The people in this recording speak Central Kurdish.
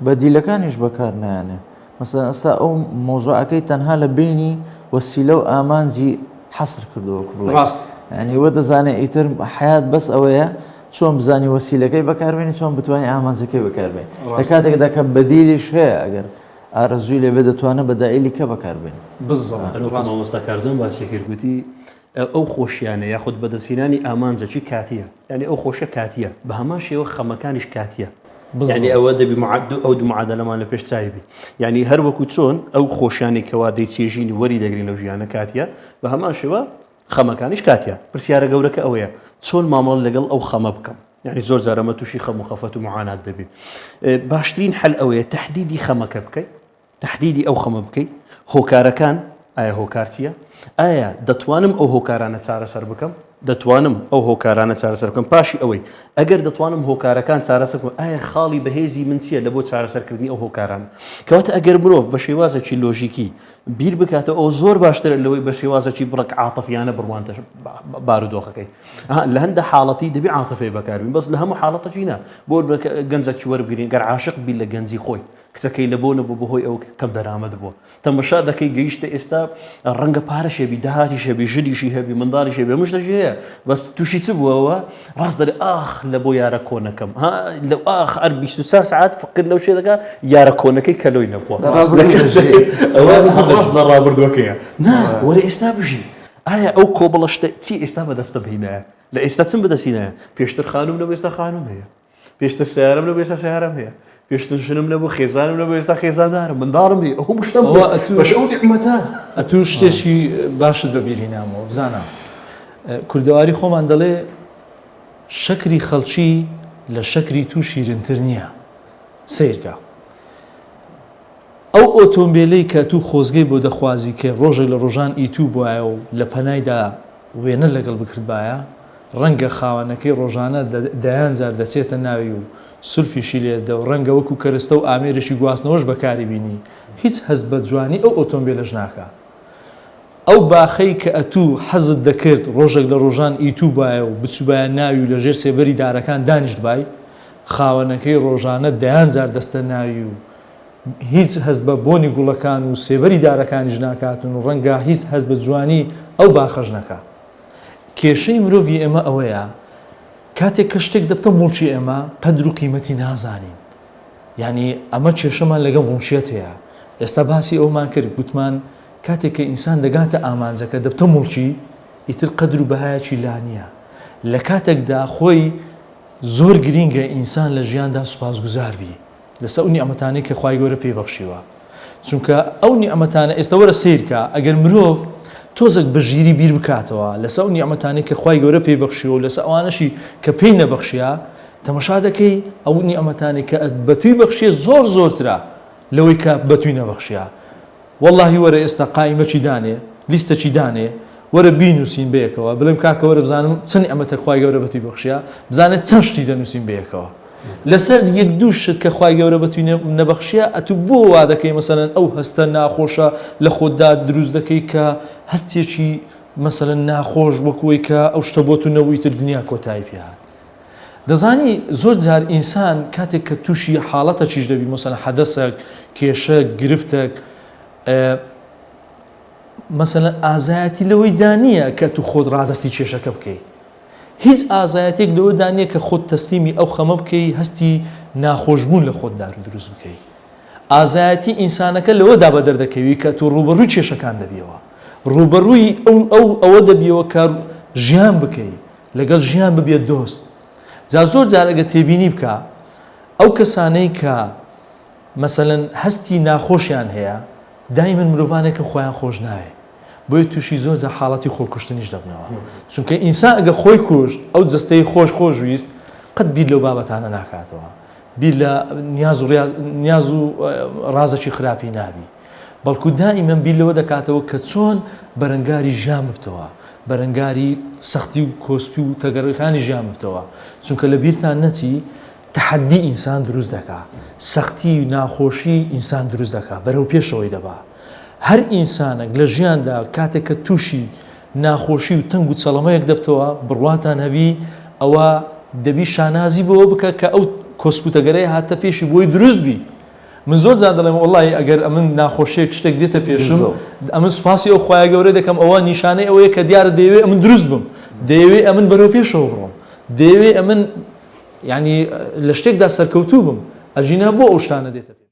بەدیلەکانیش بەکار نایەنێ. مەسەلەن ئێستا ئەو مەوزوعەکەی تەنها لە بەینی وەسیلە و ئامانجی حەسر کردووە وەکو بڵێی. ڕاست. یانی وە دەزانێ ئیتر حەیات بەس ئەوەیە چۆن بزانی وەسیلەکەی بەکاربێنی چۆن بتوانی ئامانجەکەی بەکاربێنی. لە ڕاست. کاتێکدا کە بەدیلیش هەیە ئەگەر ئارەزووی لێ بێ دەتوانێ بەدائیلی کە بەکاربێنی. بالضبط. هەر وەکو ڕاست. مامۆستا کارزان باسی کرد گوتی ئەو خۆشیانە یاخود بەدەستهێنانی ئامانجەکی کاتیە یانی ئەو خۆشە کاتیە بە هەمان شێوە خەمەکانیش کاتیە یعنی ئەوە دەبی ئەو دوو معادلەمان لە پێش چاوی بی یعنی هەر وەکو چۆن ئەو خۆشیانی کەوا دەیچێژین و وەری دەگرین لەو ژیانە کاتیە بە هەمان شێوە خەمەکانیش کاتیە پرسیارە گەورەکە ئەوەیە چۆن مامەڵە لەگەڵ ئەو خەمە بکەم یعنی زۆر جارەمە تووشی خەم و خەفەت و معانات دەبین باشترین حل ئەوەیە تهدیدی خەمەکە بکەیت تەحدیدی ئەو خەمە بکەی، هۆکارەکان، ئایا هۆکار چییە؟ ئایا دەتوانم ئەو هۆکارانە چارەسەر بکەم؟ دەتوانم ئەو هۆکارانە چارەسەر بکەم پاشی ئەوەی ئەگەر دەتوانم هۆکارەکان چارەسەر بکەم ئایا خاڵی بەهێزی من چییە لە بۆ چارەسەرکردنی ئەو هۆکارانە؟ کەواتە ئەگەر مرۆڤ بە شێوازێکی لۆژیکی بیر بکاتەوە ئەو زۆر باشترە لەوەی بە شێوازێکی بڕک عاتفیانە بڕوانتە بارودۆخەکەی لە هەندە حاڵەتی دەبی عاتفەی بەکاربین بەس لە هەموو حاڵەتەکی نا بۆ گەنجەکی وەربگرین گەر عاشق بی لە گەنجی خۆی کچەکەی لە بۆ نەبوو بەهۆی ئەوە کەم دەرامەت بووە تەمەشا دەکەی گەیشتە ئێستا ڕەنگە پارەش هەبی داهاتیش هەبی ژنیشی هەبی منداڵیش هەبی هەموو شتێکی هەیە بەس تووشی چ بووەوە ڕاست دەڵێ ئاخ لە بۆ یارە کۆنەکەم ها لە ئاخ ئەر 24 سەعات فکر لەو شێ دەکا یارە کۆنەکەی کەلۆی نەبووە لە ڕابردوو دەژی. ئەوە ڕاست لە ڕابردووەکەیە ناست وەرە ئێستا بژی ئایا ئەو کۆمەڵە شتە چی ئێستا بەدەستم هینایە لە ئێستا چم بەدەست هینایە پێشتر خانوم نەبوو ئێستا خانوم هەیە پێشتر سیارەم نەبوو ئێستا سیارەم هەیە پێشتر ژنم نەبوو خێزانم نەبوو ئێستا خێزاندارم منداڵم هەیە ئەو شتم ئەوە ئەتوو بەش ئەو نیعمەتە ئەتوو شتێکی باشت بە بیر هینامەوە بزانە کوردەواری خۆمان دەڵێ شەکری خەڵکی لە شەکری تو شیرنتر نییە سەیرکە ئەو ئۆتۆمبێلەی کە ئەتوو خۆزگەی بۆ دەخوازی کە ڕۆژێک لە ڕۆژان ئی توو بوایە و لە پەنایدا وێنەت لەگەڵ بکردبایە، ڕەنگە خاوەنەکەی ڕۆژانە دەیان جار دەچێتە ناوی و سولفیشی لێ دەدە و ڕەنگە وەکو کەرستە و ئامێرێکی گواستنەوەش بەکاری بینی، هیچ هەست بە جوانی ئەو ئۆتۆمبێلەش ناکا. ئەو باخەی کە ئەتوو حەزت دەکرد ڕۆژێک لە ڕۆژان ئی توو بایە و بچووبایە ناوی و لە ژێر سێبەری دارەکان دانیشتبای، خاوەنەکەی ڕۆژانە دەیان جار دەستە ناوی و هیچ هەست بە بۆنی گوڵەکان و سێبەری دارەکانیش ناکاتن و ڕەنگە هیچ هەست بە جوانی ئەو باخەش نەکا. کێشەی مرۆڤی ئێمە ئەوەیە کاتێک کە شتێک دەبتە موڵکی ئێمە قەدر و قیمەتی نازانین. یانی ئەمە کێشەمان لەگەڵ موڵکیەت هەیە. ئێستا باسی ئەومان کرد گوتمان کاتێک کە ئینسان دەگاتە ئامانجەکە دەبتە موڵکی ئیتر قەدر و بەهایەکی لا نییە. لە کاتێکدا خۆی زۆر گرینگە ئینسان لە ژیاندا سوپاسگوزار بی. لەسەر ئەو نیعمەتانەی کە خوای گەورە پێی بەخشیوە چونکە ئەو نیعمەتانە ئێستا وەرە سەیرکە ئەگەر مرۆڤ تۆزێک بە ژیری بیر بکاتەوە لەسەر ئەو نیعمەتانەی کە خوای گەورە پێی بەخشیوە و لەسەر ئەوانەشی کە پێی نەبەخشیە تەمەشا دەکەی ئەو نیعمەتانەی کە بە توی بەخشیە زۆر زۆرترە لەوەی کە بە توی نەبەخشیە وەڵاهی وەرە ئێستا قائیمەکی دانێ لیستەکی دانێ وەرە بینوسین بەیەکەوە بڵێم کاکە وەرە بزانم چەند نیعمەتە خوای گەورە بەتوی بەخشیە بزانێ چەند شتی دەنوسین بەیەکەوە لەسەر یەک دوو شت کە خوای گەورە بەتوی نەبەخشیە ئەتو بۆ وا دەکەی مەسەلەن ئەو هەستە ناخۆشە لە خۆتدا دروست دەکەی کە هەستێکی مەسەلەن ناخۆش وەکوەی کە ئەو شتە بۆ تو نەبوو ئیتر دنیا کۆتایی پێ هات دەزانی زۆر جار ئینسان کاتێک کە تووشی حاڵەتەکیش دەبی مەسەلەن حەدەسەک کێشەک گرفتەک مەسەلەن ئازایەتی لەوەی دا نییە کە تو خۆت ڕادەستی کێشەکە بکەی هیچ ئازایەتێک لەوەدا نییە کە خۆت تەسلیمی ئەو خەمە بکەی هەستی ناخۆشبوون لە خۆتدا دروست بکەی ئازایەتی ئینسانەکە لەوەدا بەدەر دەکەوی کە تو ڕووبەڕووی کێشەکان دەبیەوە ڕووبەڕووی ئەو ئەو ئەوە دەبیەوە کە ژیان بکەی لەگەڵ ژیان ببیە دۆست جا زۆر جار ئەگەر تێبینی بکە ئەو کەسانەی کە مەسەلەن هەستی ناخۆشیان هەیە دایمەن مرۆڤانێکن خۆیان خۆش ناوێ بۆیە تووشی زۆر جار حاڵەتی خۆکوشتنیش دەبنەوە چونکە ئینسان ئەگەر خۆی کوشت ئەو جەستەی خۆش خۆش ویست قەت بیر لەو بابەتانە ناکاتەوە بیر لە نیاز و نیاز و ڕازێکی خراپی نابی بەڵکو دائیمەن بیر لەوە دەکاتەوە کە چۆن بەرەنگاری ژیان ببتەوە، بەرەنگاری سەختی و کۆسپی و تەگەرەکانی ژیان ببتەوە، چونکە لە بیرتان نەچی تەحەدی ئینسان دروست دەکا، سەختی و ناخۆشی ئینسان دروست دەکا، بەرەو پێشەوەی دەبا. هەر ئینسانەک لە ژیاندا کاتێک کە تووشی ناخۆشی و تەنگ و چەڵەمەیەک دەبتەوە، بڕواتان هەبی ئەوە دەبی شانازی بەوە بکە کە ئەو کۆسپ و تەگەرەیە هاتە پێشی بۆی دروست بی. من زۆر جار دەڵێم وەڵڵاهی ئەگەر ئەمن ناخۆشیەک شتێک دێتە پێشم ئەمن سوپاسی ئەو خوایە گەورە دەکەم ئەوە نیشانەی ئەوەیە کە دیارە دەیەوێ ئەمن دروست بم دەیەوێ ئەمن بەرەو پێشەوە بڕۆم دەیەوێ ئەمن یعنی لە شتێکدا سەرکەوتوو بم ئەگینا بۆ ئەو شتانە دێتە پێش.